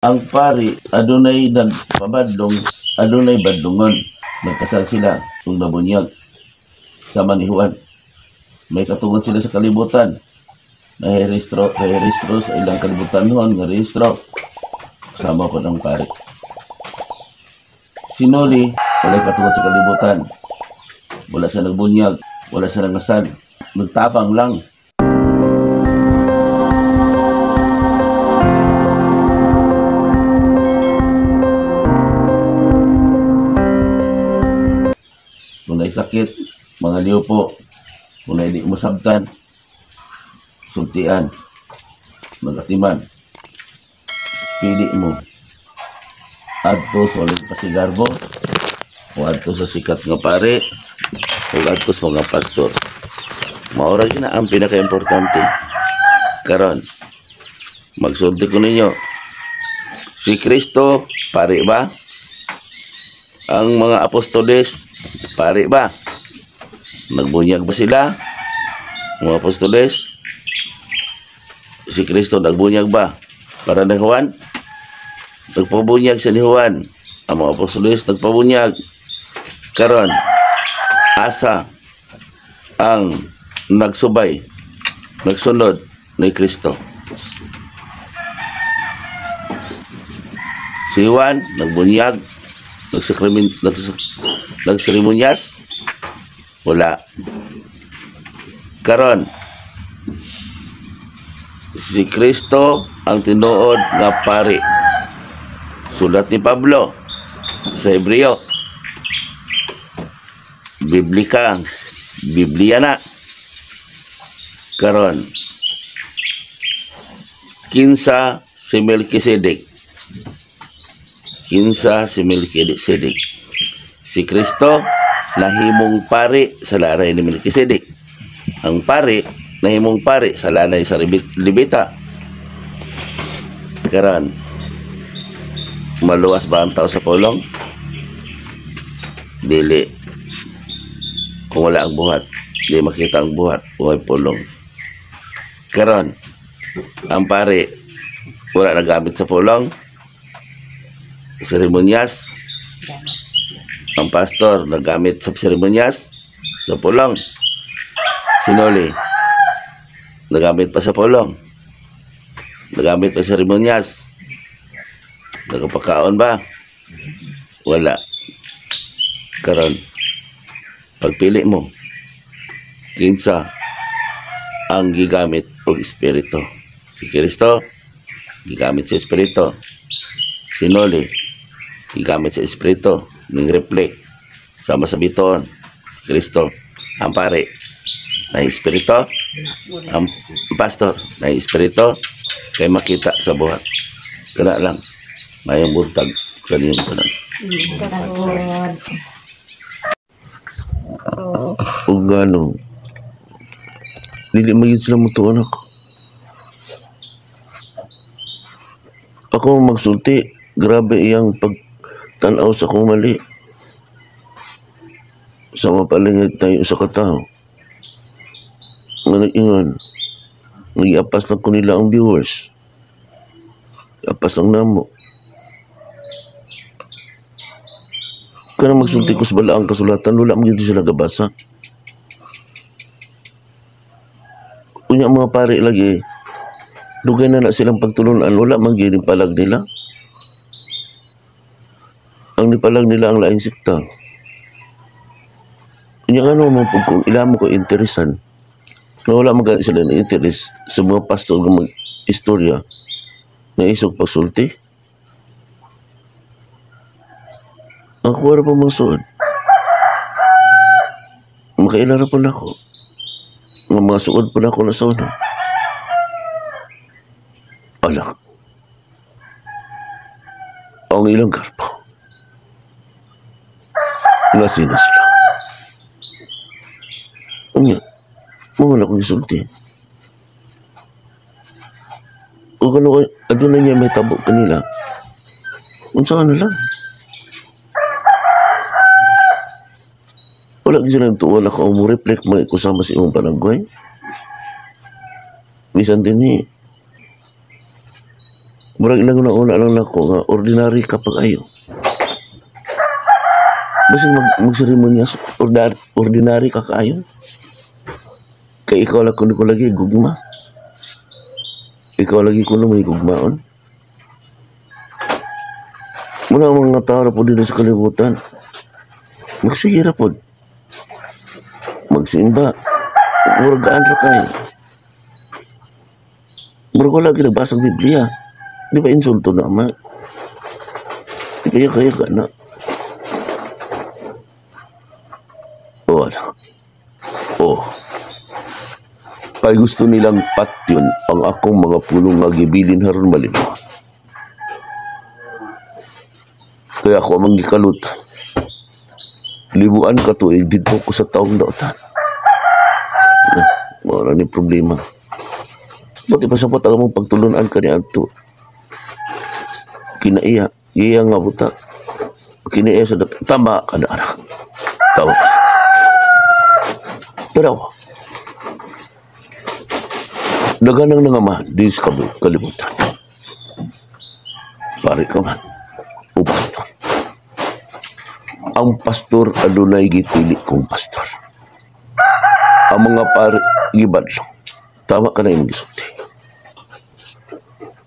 Ang pari adunay nagpabadlong, adunay badlongon. Nagkasal sila ug nabunyag sama ni Juan. May katungod sila sa kalibutan. Nahirehistro, nahirehistro sa ilang kalibutanhon nga rehistro. Sama ko ng pari. Si Noli, walay katungod sa kalibutan. Wala siya nagbunyag, wala siya nangasal. Nagtabang lang. Kung naay sakit, mga liupo, kung naay di masabtan, sultian, magatiman, pili mo. Adto sa uling pasigarbo, o adto sa sikat nga pare, o adto sa mga pastor. Maura gyud na ang pinaka-importante. Karon, magsulti ko ninyo, si Kristo, pare ba? Ang mga apostoles, pare ba? Nagbunyag ba sila? Mga apostoles? Si Kristo nagbunyag ba? Para ni Juan? Nagpabunyag siya ni Juan. Ang mga apostoles nagpabunyag. Karon, asa ang nagsubay, nagsunod ni Kristo? Si Juan nagbunyag, nagseremonyas? Wala. Karon, si Kristo ang tinuod nga pari. Sulat ni Pablo sa Hebreo. Biblika, Biblia na. Karon, kinsa si Melchizedek? Kinsa si Melchizedek? Si Kristo nahimong pari sa laray ni Melchizedek. Ang pari nahimong pari sa lanay sa Levita. Karon, maluwas ba ang tao sa pulong? Dili. Kung wala ang buhat, di makita ang buhat, walay pulong. Karon, ang pari wala nagamit sa pulong, seremonyas. Ang pastor nagamit sa seremonyas, sa pulong. Sinuli, nagamit pa sa pulong, nagamit pa sa seremonyas. Nagpakaon ba? Wala. Karon, pagpili mo, kinsa ang gigamit og espiritu? Si Kristo, gigamit sa espiritu. Si Noli, gigamit sa espiritu. Ning reflect sama sa biton. Kristo, ang pare, na espiritu. Ang pastor, na espiritu. Kay makita sa buhat. Kana lang. Mayong buntag kaniyong tanan. Ug ano, dili man gyud sila motuon ako. Ako magsulti, grabe iyang pagtan-aw sa akong mali. Sa mapalingag tayo sa katao. Nga nag-ingon, nag-iapas lang ko nila ang viewers. Iapas lang namo. Kanang magsulti ko sa balaang kasulatan, wala man gyud sila gabasa. Unya mga pare lagi, dugay na na silang pagtulunan, wala man gyud palag nila. Ang nipalag nila ang laing sikta. Unya ngano man pud kung ila mo ko interesan, na wala man gani sila na interes sa mga pastor nga mag-istorya na isog pagsulti. Ako wala pa mga suod. Makaila ra po na ako. Nga mga suod po na ako na sa una. Alak. Ang ilang garbo. Nasi na sila. Unya, mawala akong isulti. Kung ano, aduna niya may tabo kanila. Unsa ka na lang? Wala kasi nang tuwa na ako mo reflect mga kusama sa imong panagway. Bisan din eh. Murag ilang una lang nako nga ordinary ka pag-ayo. Basig magseremonya, ordinary ka kaayo. Kay ikaw lang kuno ko lagi gugma. Ikaw lagi kuno may gugmaon. Muna ang mga tao ra po dito sa kalibutan. Magsige ra pod. Magsimba. Murag gaan ra kayo. Murag wala ginagbasa og Biblia. Di ba insulto na, ama? Di kaya kaya ka na. O ano? Oh. Kay gusto nilang patyon ang akong mga pulong nga gibilin haron malima. Kaya ako amang gikalutan. Libuan ka tuig didto ko sa taong daotan. Mao ni problema. Buti pa sapot ang among pagtulunan kaniadto. Kinaiya, iya nga buta. Kinaiya sa tama ka na anak. Tama ka. Tanaw. Daganang nangamahan di sa kalibutan. Pare ka man o pastor. Ang pastor adunay gipili kong pastor. Ang mga pare gibadlong. Tama ka na imong gisulti.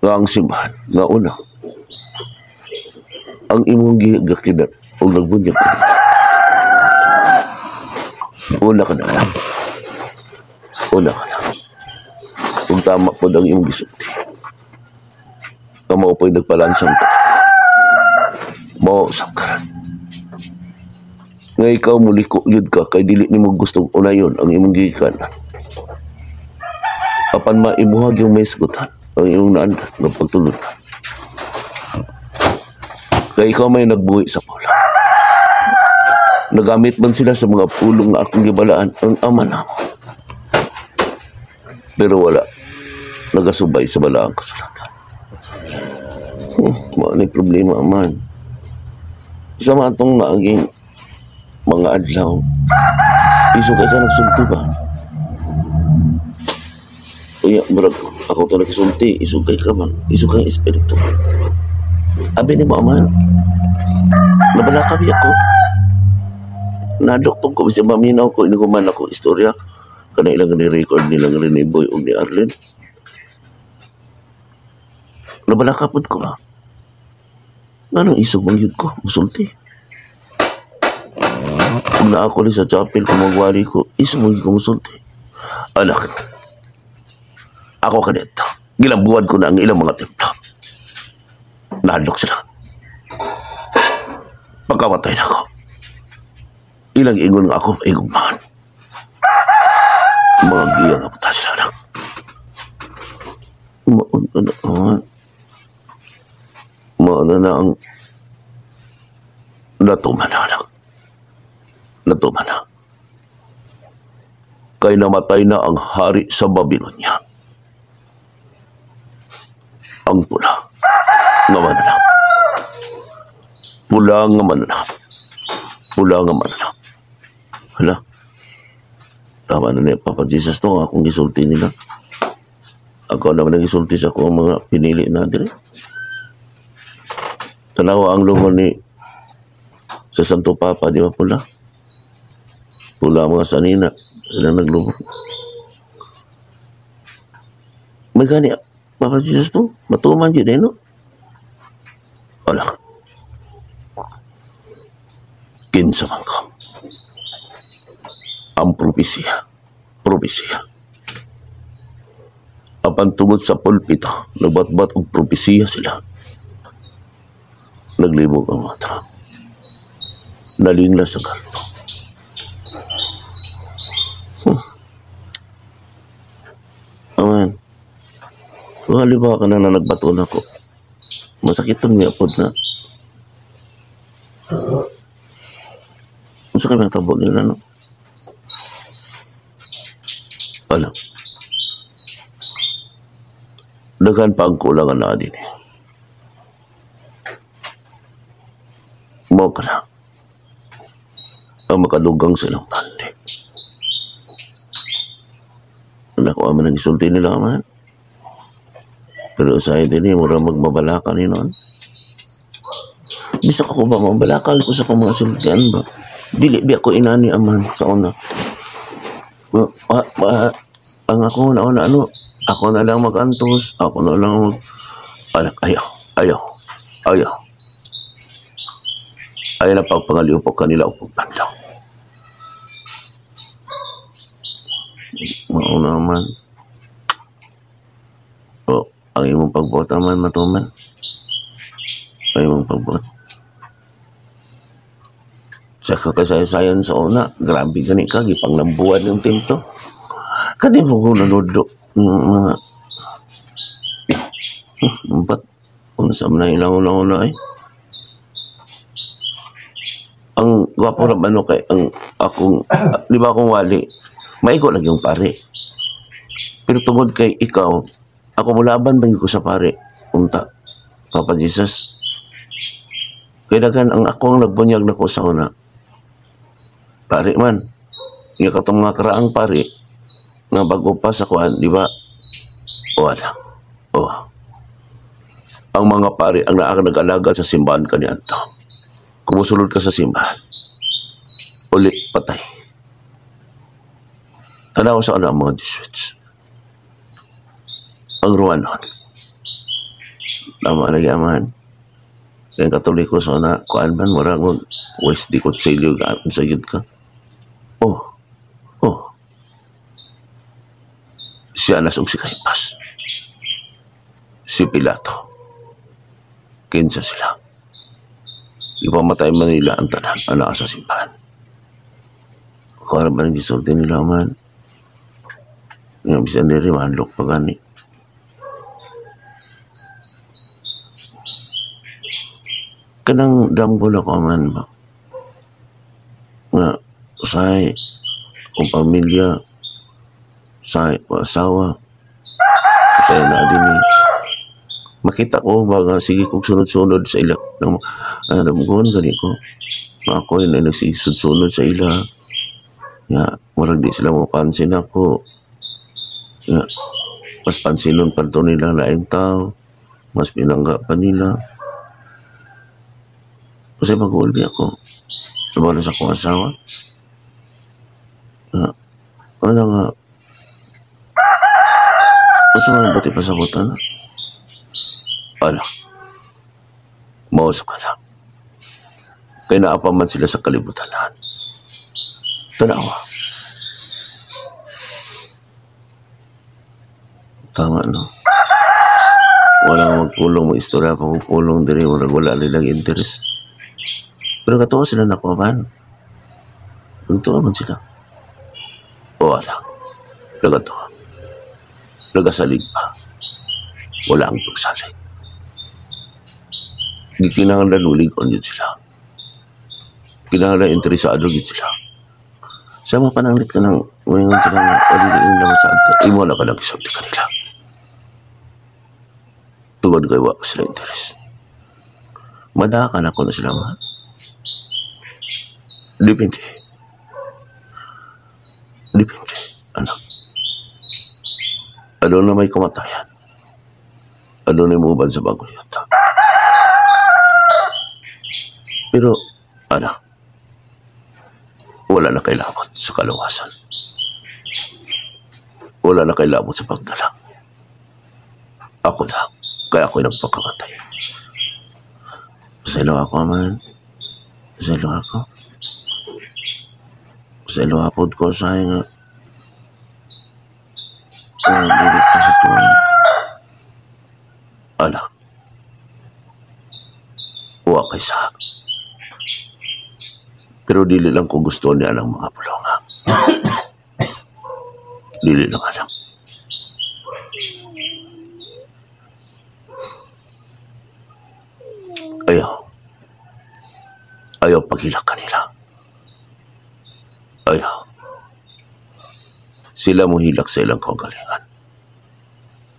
Nga ang simbahan nga una ang imong gigakidat o nagbunyag ka. Una ka na lang. Una ka na. Kung tama po ang imong gisulti. Nga mao po'y nagpalansang ka. Mao usab karon. Nga ikaw muliko yun ka kay dili nimo gustong unayon ang imong gikanan. Apan maimuhag yung may sagutan ang imong naandan nga pagtulod ka. Kay ikaw may nagbuhi sa pula. Nagamit man sila sa mga pulong nga akong gibalaan ang ama namo. Pero wala nagasubay sa balaang kasulatan. Mao ni problema man. Sa mga atong naaging mga adlaw, iso kay ka nagsulti ba? Uya, murag ako to nagsulti, iso kay ka man, iso kay espiritu. Abi ni mo man, nabalakabi ako. Nadok ko bisag maminaw ko, hindi ko man ako istorya. Kana ilang ni-record nilang ni Boy o ni Arlen. Nabalakapod ko ba? Anong isog man yun ko? Musulti. Kung na ako ni sa chapel, kung magwali ko, isog man yun ko musulti. Anak, ako ka dito. Gilambuan ko na ang ilang mga templo. Nahadlok sila. Pagkamatay na ako, ilang ingon nga ako, igugmahan. Mga giya nga punta sila, anak. Maun na na, maun na ang natuman na, anak. Natuman na. Kay namatay na ang hari sa Babylonia. Ang pula nga mananap. Pula nga mananap. Pula nga mananap. Hala. Tama na niya, Papa Jesus to, akong gisulti nila. Ako naman ang gisulti sa akong mga pinili na dire. Tanawa ang lungon ni sa Santo Papa, di ba pula? Pula mga sanina, sila naglubog. May gani, Papa Jesus to, matuman dyan eh, no? Wala. Kinsa man ko. Ang propesya. Propesya. Apan tungod sa pulpito, nagbatbat og propesya sila. Naglibog ang mata. Nalingla sa kalbo. Amen. Kung halimbawa ka na na nagbato na ko, masakit itong niyapod na. Unsa ka natabo nila, no? Alam. Daghan pa ang kulangan na din eh. Mao ka na. Ang makadugang silang pandi. Nakuha man ang isulti nila, man. Pero usahay din eh, mura magbabalaka ni noon. Bisa ko ba mabalakal ko sa akong mga sultian ba? Dili bi ako inani aman sa una. Ang ako na una ano, ako na lang mag-antos, ako na lang mag... Anak, ayaw, ayaw, ayaw. Ayaw na pagpangaliw kanila o pagpanlaw. Mauna man. O, ang imong pagbuot man matuman. Ang imong pagbuot. Sa kakasaysayan sa una, grabe gani ka, gipanglambuan yung templo. Kani mo ko nanudo, mga ba't unsa man na ilang una-una eh. Ang gwapo ra ba no kay ang akong, di ba akong wali, maigo lang yung pare. Pero tungod kay ikaw, ako mulaban ba ko sa pare, unta, Papa Jesus. Kaya daghan ang ako ang nagbunyag nako sa una. Pare man, nga katong mga karaang pare, nga bago pa sa kuan, di ba? O ala. O. Ang mga pare ang naa nag-alaga sa simbahan kaniadto. Kumusulod ka sa simbahan, uli patay. Tanaw sa ano ang mga Jesuits. Ang Ruanon. Tama na yaman. Kaya Katoliko sa una, kuan man, murag mo, West di Kutsilyo, sa yun ka. Oh, oh. Si Anas ug si Caiphas. Si Pilato. Kinsa sila. Ipamatay man nila ang tanan, anak sa simbahan. Kuan ba nang gisulti nila man? Nga bisan diri mahandlok pa gani. Kanang damgo na ko man ba? Nga usahay o pamilya, usahay o asawa, usahay na din eh. Makita ko baga sige kog sunod-sunod sa ila. Nang, damgon gani ko. Ako yun ay nagsisunod-sunod sa ila. Nga, murag di sila mapansin ako. Nga, mas pansinon pa to nila laing tao. Mas pinangga pa nila. Kasi mag-uulbi ako. Lumala sa akong asawa. Nga, ano nga, gusto nga buti pa sa buta na. Ano? Mausap ka na. Kaya naapaman sila sa kalibutan lahat. Tanawa. Tama, no? Wala magpulong, mag-istorya pa kung pulong diri, wala, wala nilang interest. Pero katuwa sila nakuha. Nagtuwa man sila. O wala. Nagatuwa. Nagasalig pa. Wala ang pagsalig. Di kinahanglan ulig on yun sila. Kinahanglan interesado yun sila. Sa mga pananglit ka ng ngayon sila nga, wala lang sa ante. Imo na ka lang isulti kanila. Tungod kay wa sila interes. Madakan ako na sila mga. Depende. Depende, anak. Ano na may kamatayan? Ano na imuban sa bago yata? Pero, anak, wala na kay labot sa kalawasan. Wala na kay labot sa pagdala. Ako na, kaya ako'y nagpakamatay. Pasaylo ako, man. Pasaylo ako. Pasaylo ako ko sa nga. Ang dili pa ito. Anak, wa kay sa. Pero dili lang ko gusto niya ang mga pulonga. Dili lang anak. Ayaw. Ayaw paghilak kanila. Ayaw. Sila mo hilak sa ilang kagalingan.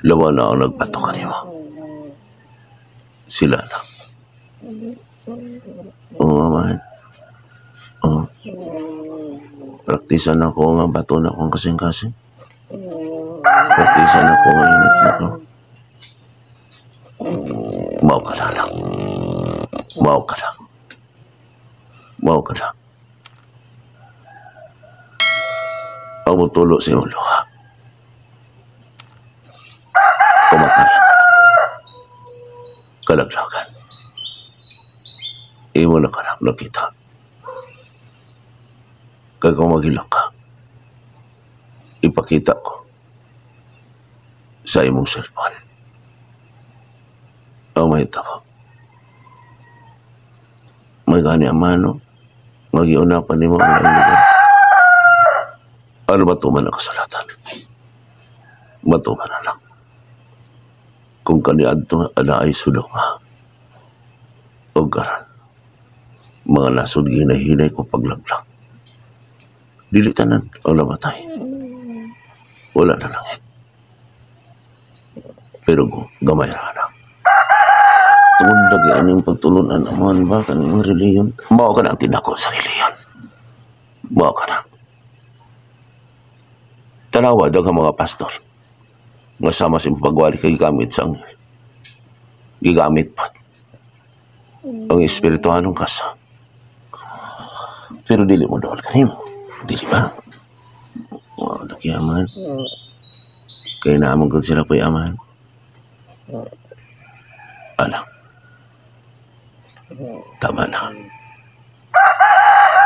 Lawa na ang nagbato kanimo. Sila na. Oo, man. Oo. Praktisan ako nga bato na akong kasing-kasing. Praktisan ako nga init na ako. Mao ka na, anak. Mao ka na. Mao ka na. Ang mutulo sa imong luha. Kamatayan. Kalaglagan. Imo na kanak nakita. Kay kung maghilak ka, ipakita ko sa imong cellphone ang mahitabo. May gani ang mano, magiuna pa nimo ang laing lugar. Ano ba tuman ang kasulatan? Matuman, anak. Kung kaniadto ana ay Sodoma o karon mga nasod ginahinay ko paglaglag. Dili tanan ang namatay. Wala na langit. Pero gamay ra, anak. Tungod lagi aning pagtulunan aman ba kaning reliyon. Mao ka na ang tinako sa reliyon. Mao ka na. Tanawa daghang mga pastor nga sama sa imong pagwali kay gigamit sa anghel. Gigamit pa ang espirituhanong kasa. Pero dili mo dool kanimo. Dili ba? Wow, lagi aman. Kaya naamang kung sila po'y amahan. Anak. Tama na.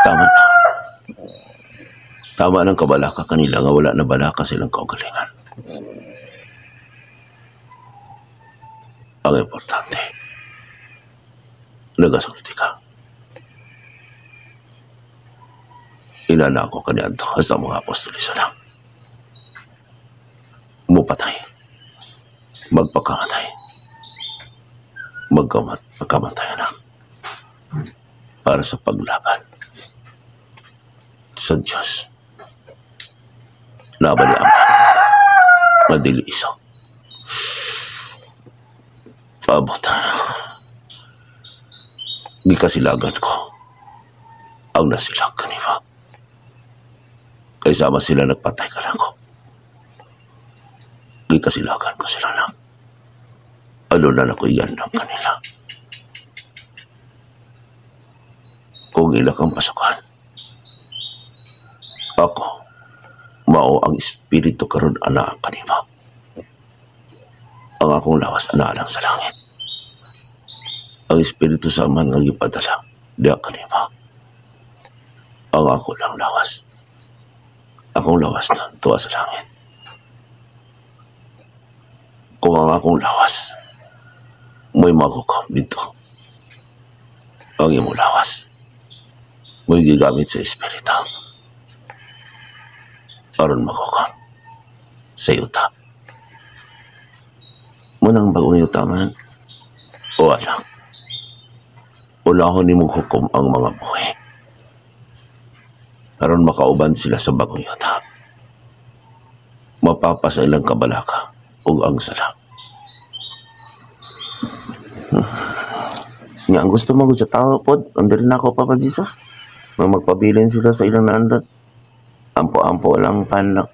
Tama na. Tama ng kabalaka kanila nga wala na balaka silang kaugalingan. Ang importante, nagasulti ka. Inana ako kaniadto hasta mga apostolis na. Mupatay. Magpakamatay. Magkamatay anak. Para sa paglaban sa Diyos. Laban ni Ama. Madili iso. Paabot na. Gikasilagan ko ang nasilag kanima. Kay sama sila nagpatay ka lang ko. Gikasilagan ko sila na. Ano na ako iyan ng kanila. Kung ila kang pasukan, ako, mao ang espiritu karon ana kanima. Ang akong lawas ana lang sa langit. Ang espiritu sa man nga gipadala diha kanima. Ang ako lang lawas. Akong lawas na tuwa sa langit. Kung ang akong lawas mo'y magukom dito. Ang imong lawas mo'y gigamit sa espiritu aron magukom sa yuta. Munang bagong yuta man o anak, ulahon nimong hukom ang mga buhi aron makauban sila sa bagong yuta. Mapapa sa ilang kabalaka ug ang sala. Nga ang gusto mo sa tao pod, andiri na ako, Papa Jesus. Nga magpabilin sila sa ilang naandan. Ampo-ampo lang panlak.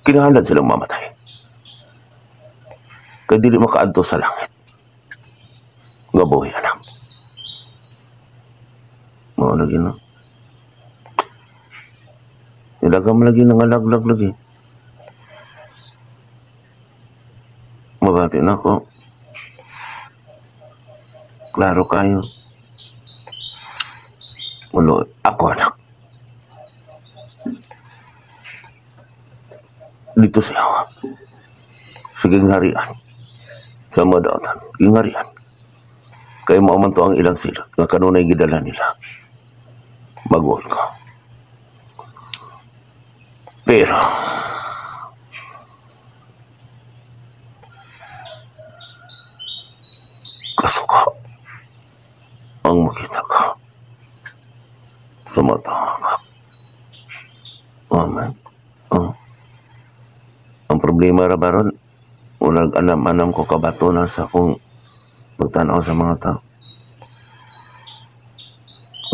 Kinahanglan silang mamatay. Kay dili makaadto sa langit. Nga buhi, anak. Mao lagi no. Ilagam lagi nangalaglag lagi. Mabati na ako. Klaro kayo. Mulo, ako anak. Dito sa yawa. Sa gingharian. Sa madautan. Gingharian. Kaya mao man to ang ilang silot. Nga kanunay gidala nila. Mag-uol ko. Pero, kasuka ang makita ko sa mata ko. Oh, man. Oh. Ang problema ra baron, unag anam-anam ko kabato na sa akong pagtanaw sa mga tao.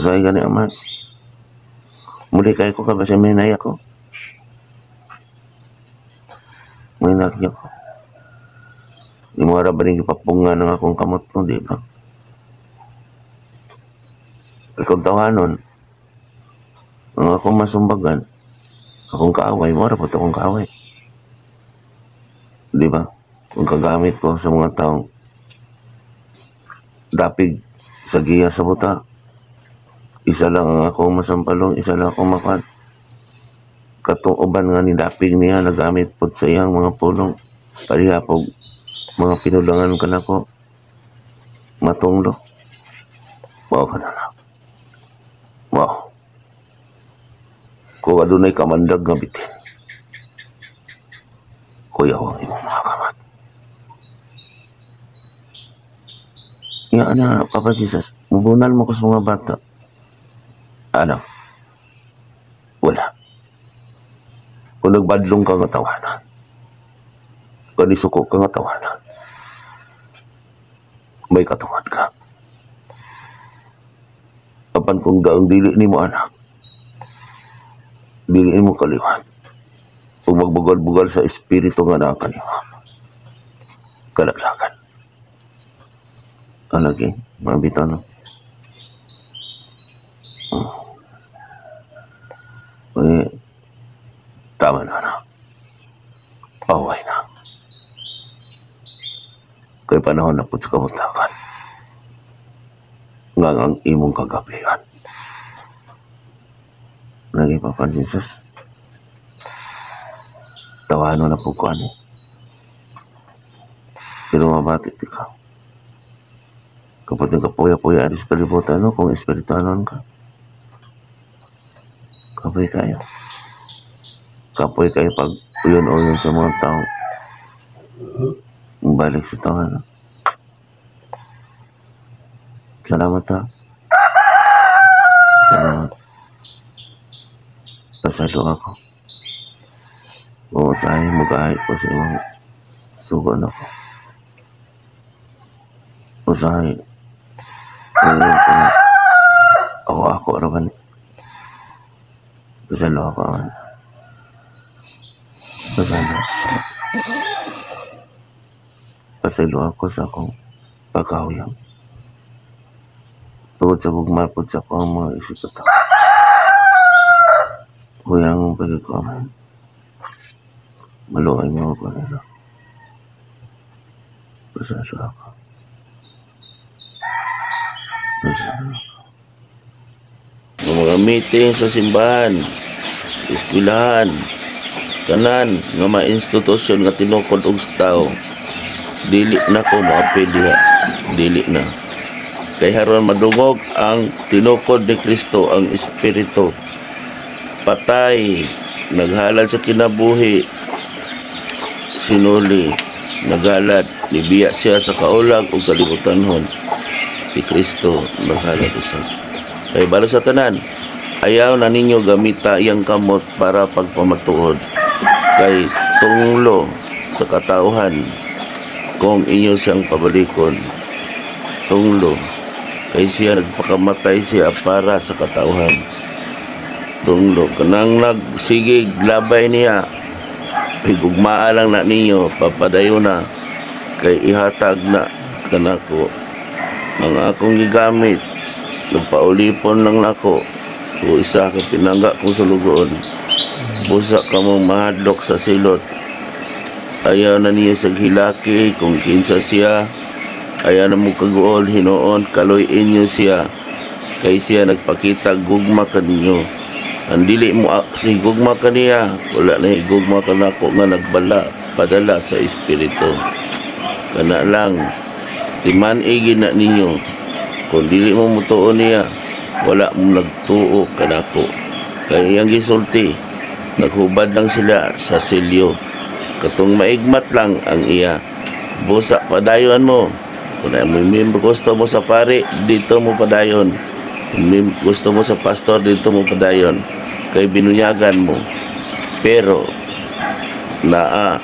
Usahay gani aman. Muli kayo ko kabasa may naya ko. May nakya ko. Imo ra ba ning gipapungan ang akong kamot, no, di ba? Kay kung tawanon, ang akong masumbagan, akong kaaway, mo ra pud akong kaaway. Di ba? Kung kagamit ko sa mga taong dapig sa giya sa buta, isa lang ang akong masampalong, isa lang akong makuan. Katong uban nga ni dapig niya, nagamit pod sa iyang mga pulong. Pareha po mga pinulangan kanako, matunglo. Mao ka na na. Mao. Kung adunay kamandag nga bitin, kuyaw ang imong mga kamat. Nga ana, Papa Jesus, mubunal mo ko sa mga bata. Ano? Wala. Kung nagbadlong ka nga tawanan, kung nisuko ka nga tawanan, may katungod ka. Apan kung daong dili nimo anak, dili nimo kaliwat, kung magbugal-bugal sa espiritu nga naa kanimo, kalaglagan. Ano lagi? Mga bitaw, no? Eh, tama na na. Away na. Kay panahon na po sa kabuntakan. Nga ang imong kagabihan. Lagi pa, Jesus. Tawanan na po ko ano. Pero mabati ka. Kapag nagkapuya-puya alis kalibutan, no, kung espirituanon ka. Kapoy kayo. Kapoy kayo pag uyon-uyon sa mga tao. Balik sa tawanan. Salamat ha. Salamat. Pasalo ako. O usahay mo kahit po sa imong sugon ako. Usahay. Ngayon ko na. Ako raman. Pasalo ako man. Pasalo. Pasalo ako sa akong pagkahuyang. Tungod sa gugma pod sa akong mga isip at ako. Huyang pagkakaman. Maluhay mo ako nila. Pasalo ako. Pasalo ako. Ang mga meeting sa simbahan, eskwelahan, tanan nga mga institusyon nga tinukod og tao, dili na ko moapil diha. Dili na. Kay haron madungog ang tinukod ni Kristo, ang Espiritu. Patay, naghalad sa kinabuhi, sinuli, naghalad, nibiya siya sa kaulag ug kalibutanhon. Si Kristo naghalad usab. Kay balo sa tanan, ayaw na ninyo gamita iyang kamot para pagpamatuod. Kay tunglo sa katauhan kung inyo siyang pabalikon. Tunglo kay siya nagpakamatay siya para sa katauhan. Tunglo kanang nagsigig labay niya, higugmaa lang na ninyo, papadayon na kay ihatag na kanako ang akong gigamit. Nagpaulipon lang nako o isa ka pinangga kong sulugoon. Busa ka mong mahadlok sa silot. Ayaw na niyo sa hilaki kung kinsa siya. Ayaw na mo kaguol hinuon, kaloy-in niyo siya. Kay siya nagpakita gugma kaninyo. Ang dili mo si gugma kaniya, wala na gugma kanako nga nagbala padala sa espiritu. Kana lang timan-igi na ninyo. Kung dili mo mutuo niya, wala mo nagtuo kanako. Kay iyang gisulti, naghubad lang sila sa silyo. Katong maigmat lang ang iya. Busa padayon mo. Kung may gusto mo sa pari, dito mo padayon. Kung may gusto mo sa pastor, dito mo padayon. Kay binunyagan mo. Pero naa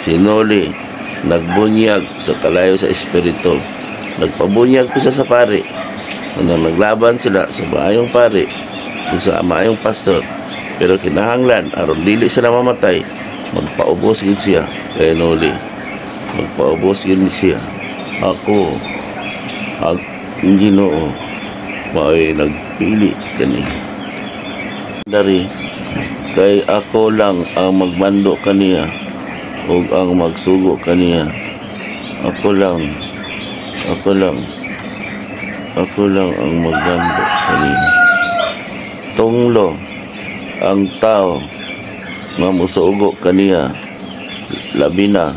sinuli nagbunyag sa kalayo sa espiritu. Nagpabunyag po siya sa pari. Nang naglaban sila sa maayong pari ug sa maayong pastor. Pero kinahanglan aron dili sila mamatay, magpaubos gid siya kay nuli. Magpaubos yun siya. Ako, ang Ginoo, mao'y nagpili kani. Dari, kay ako lang ang magmando kaniya ug ang magsugo kaniya. Ako lang, ako lang, ako lang ang magmando kaniya. Tunglo ang tao nga mosugo kaniya, labi na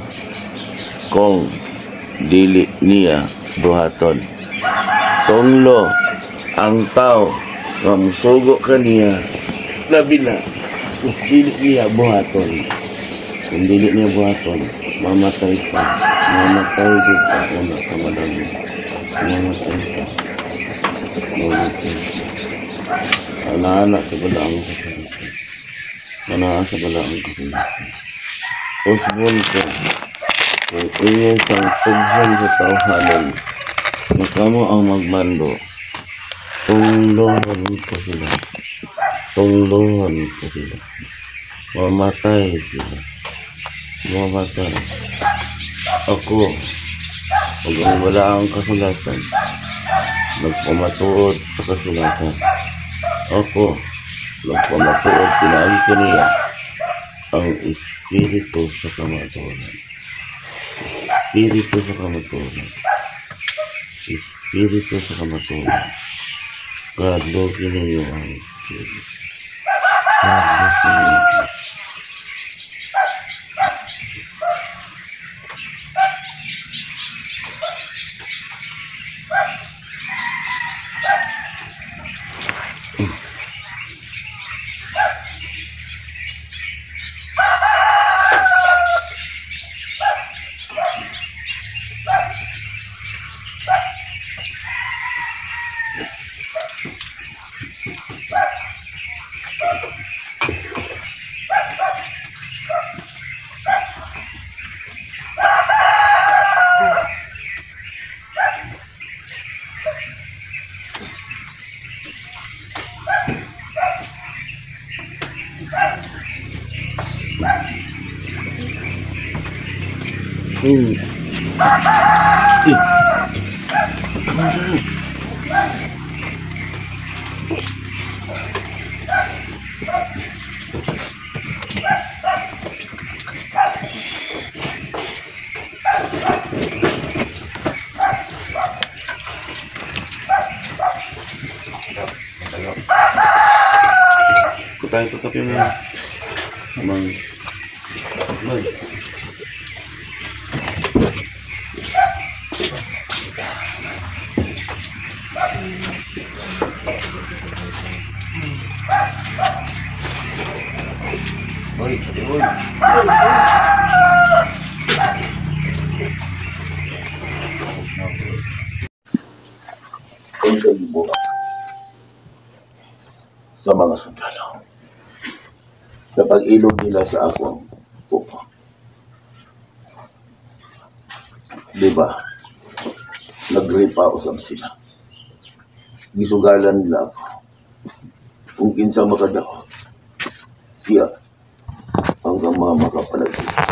kung dili niya buhaton. Tunglo ang tao nga mosugo kaniya, labi na kung dili niya buhaton. Kung dili niya buhaton, mamatay pa. Mamatay jud ka una ka madamo. Mamatay ka. Mamatay ka. Ana-ana sa balaang kasulatan. Ana sa balaang kasulatan. Usbon ko, kung ingon sang tughan sa tawhanon, nga kamo ang magmando, tunglohon ko sila. Tunglohon ko sila. Mamatay sila. Mamatay. Ako, ug ang balaang kasulatan, nagpamatuod sa kasulatan. Ako, nagpamatuod pinaagi kaniya ang Espiritu sa kamatuoran. Espiritu sa kamatuoran. Espiritu sa kamatuoran. Kahadlokin ninyo ang Espiritu. Kahadlokin ninyo. Kutayo ko kape mo. Mang. Mang. Oy, oy. Sa mga sundalo, sa pag-ilog nila sa akong pupo. Di ba? Nagripa usab sila. Gisugalan nila ako. Kung kinsa makadaot, siya hanggang mga makapalag sila.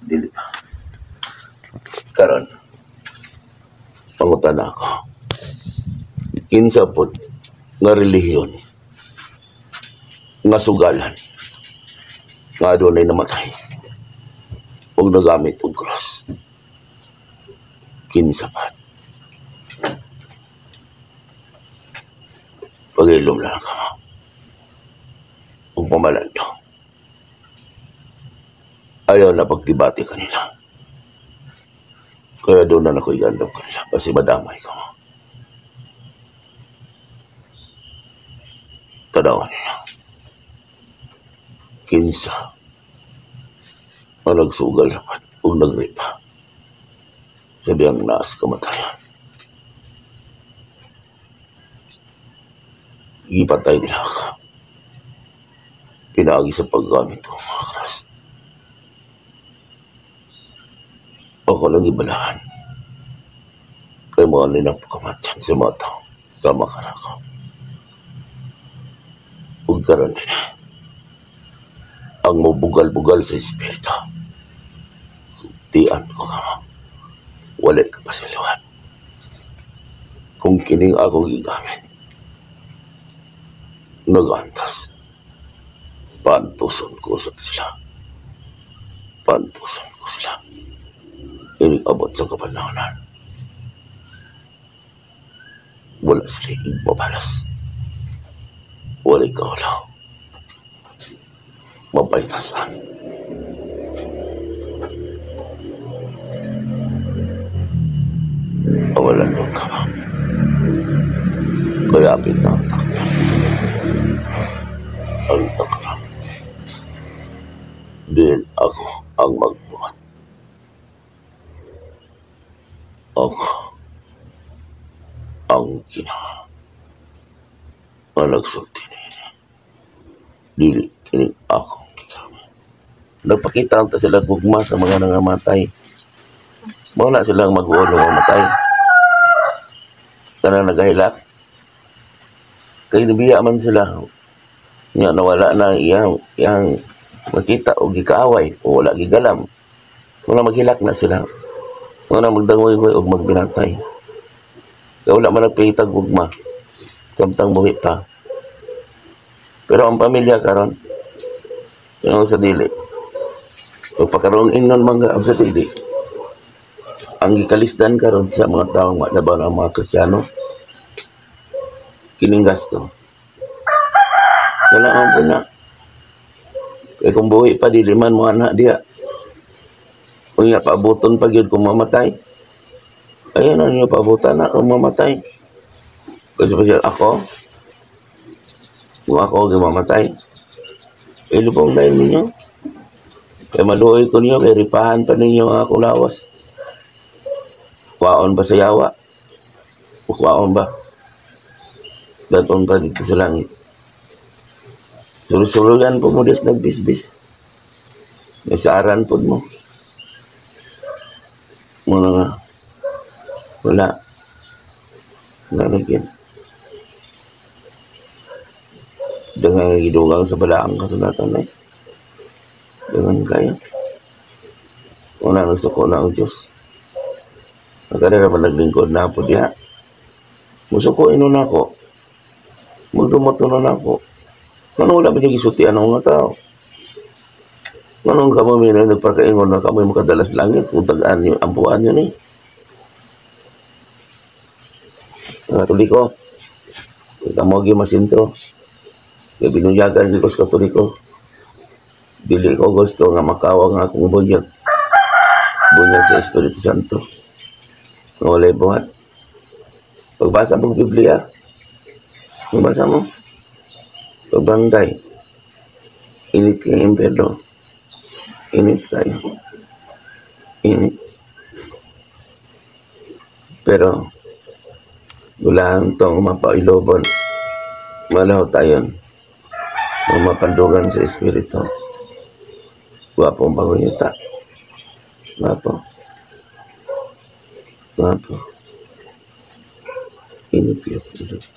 Dili ba? Karon, pangutan ako. Kinsa pod nga relihiyon nga sugalan nga adunay namatay og nagamit og cross? Kinsa pa? Pag-ilom lang kamo ug pamalandong. Ayaw na pagdebate kanila. Kaya doon na ako igandong kanila kasi madamay ko. Tanawan nila. Kinsa ang nagsugal o nagripa sa diyang naas kamatayan. Gipatay nila ako. Pinaagi sa paggamit ko mga kras. Ako lang ibalahan. Kaya mga ninang pagkamatyan sa mga tao sa makarako. Huwag karoon din ang mabugal-bugal sa espiritu. Gisultian ko kamo. Wala kapasayloan. Kung kining akong gigamit, nagantas, pantuson ko sa sila. Pantuson ko sila. Inig abot sa kapanahonan. Wala sila igbabalas. Wala kaulaw. Mapaytasan. Awalan mo ka ba? Kaya apit na ang takram. Ang takram. Din ako ang magbuhat. Ako ang ginawa. Ang nagsulti nila. Dili kining akong gigamit. Nagpakita ang ta sila gugma sa mga nangamatay. Mao na silang mag-uod nga mamatay. Kanang nagahilak. Kay nabiya man sila. Nga nawala na iyang iyang makita og gikaaway o wala gigalam. Wala, maghilak na sila. Wala, magdangoy og magbinatay. Kaya wala man nagpahitag gugma samtang buhi pa. Pero ang pamilya karon, yung sa dili. Pagpakaroon ingon mga sa dili. Ang gikalisdan karon sa mga taong labaw ng mga Kristiyano, kining gasto. Kailangan po na. Kaya kung buhi pa, dili man mo anak diya. Kung nga paabuton pa gyud kung mamatay. Ayun na niyo paabutan na kung mamatay. Kasi pa siya, ako, kung ako mamatay, ilubong dahil ninyo. Kaya maluoy ko ninyo, kaya ripahan pa ninyo ang akong lawas. Kwaon ba sa yawa? O kwaon ba? Daton pa dito sa langit. Sulod-sulugan po mo des nagbisbis. May saaran po mo. Muna nga. Wala. Wala na yun. Dengan gidugang sa balaang kasulatan eh. Dengan kayo. Una nagsuko na ang Diyos. Nagkada na ba naglingkod na po diha? Musuko ino na ako. Magdumot na ako. Ano wala ba niya gisultian ang mga tao? Anong kamo may nagpakaingon na kamo makadala sa langit kung tagaan niyo, ampuan niyo ni? Ang Katoliko, kamo gi masintro. Kay binunyagan ko sa Katoliko. Dili ko gusto nga makawang akong bunyag. Bunyag sa Espiritu Santo. Nga walay buhat. Pagbasa mo Biblia, pagbasa mo, pagbangkay, init kay impyerno. Init tayo. Init. Pero, wala tong mapailobon. Malaho tayo. Mapandugan sa Espiritu. Gwapo ang pangunyuta. Gwapo. Gwapo. Init yes. Init.